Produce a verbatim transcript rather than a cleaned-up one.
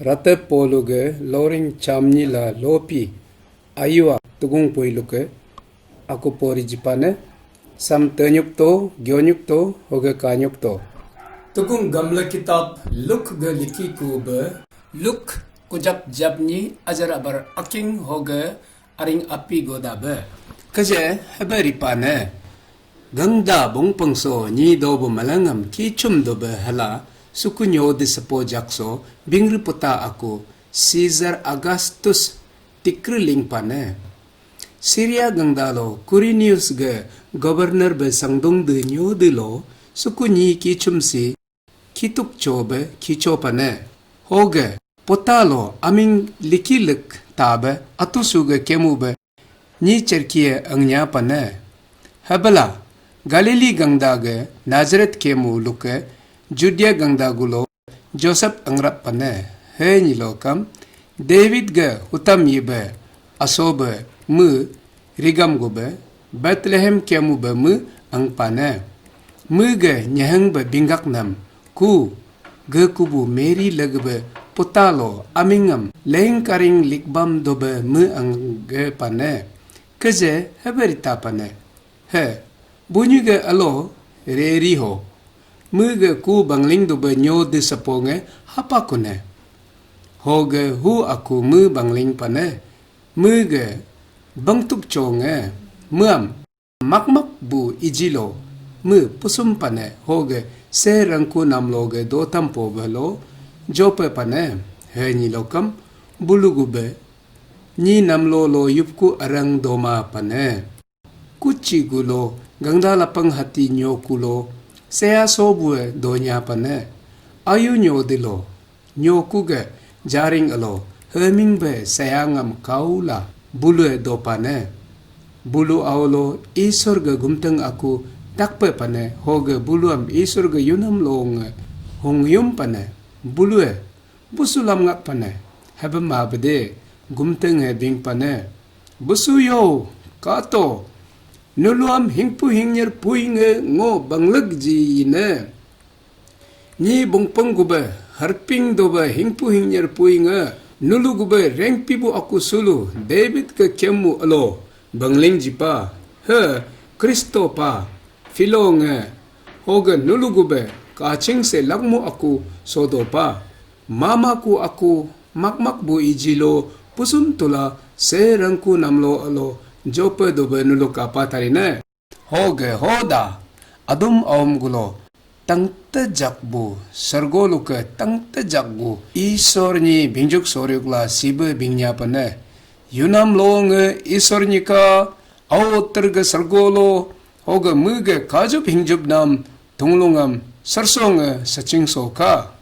Rate polu ge loring chamnyi la lopi ayua tugung pui luke aku pori jipane. Sam tenyuk to, gyonyuk to, hoge kanyuk to. Tugung gamle kitab Luk ge liki ku be. Luk kujap japnyi ajar abar aking hoge aring api goda be. Keje hebe ripane. Gangda bungpengso nyi dobo malangam kichum dobe hala suku nyodi sepo jakso bingri puta aku Caesar Augustus tikri lingpane. Syria gangda lo Quirinius ge governor be sangdung de nyodi lo suku nyi kichum si kituk chobe kicho pane. Hoge pota lo aming likilek tabe atusu ge kemu be nyi cherkie angnya pane. Hebela Galili gangda ge Nazareth kemu luke Judea gangda gulo Joseph angrap pane. He nyilo kam David ge hutam yibe asobe mu rigam gube Bethlehem kemu be mu angpane. Mu ge nyeheng be bingak nam ku ge kubu Mary legebe putalo amingam leng karing likbam dobe mu angge pane. Keje heberita pane. He bunyi ge alo reri ho. Mu ge ku bangling dobe nyo de seponge hapa kune. Hoge hu aku mu bangling pane. Mege bangtuk chonge meam makmak bu ijilo me pusum pane hoge se rangku namlo ge dotampo belo jope pane. He nyi lokam bulu gube nyi namlo lo yupku arang doma pane. Kuchi gulo gangda lapang hati nyokulo seya sobue donya pane. Ayu nyodilo nyoku ge jaring alo heming be seya ngam kaula bulue dopane. Bulu aulo Isor ge gumteng aku takpe pane hoge buluam Isor ge yunam longe hongyum pane. Bulue busu lamngak pane. Hebema bede gumteng he bing pane. Busu yo kato nuluam hingpu hingnyer puinge ngo bangleg ji ine. Nyi bungpeng gube harping dobe hingpu hingnyer puinge nulu gube rengpibu aku sulu David ke kemu alo bangling jipa he Kristo pa filonge hoge nulu gube kaching se lakmu aku sodopa. Mama ku aku makmak bu ijilo pusum tula se rangku namlo alo jope dobe nulu kapa tarine. Hoge hoda adum aum gulo tangte jakbu sergo luke tangte jakbu Isor nyi bingjuk soryuk la sibe bingnya pane. Yunam longe Isor nyi ka au terge sergo lo hoge mege kajup hingjup nam tunglungam sersonge seching soka.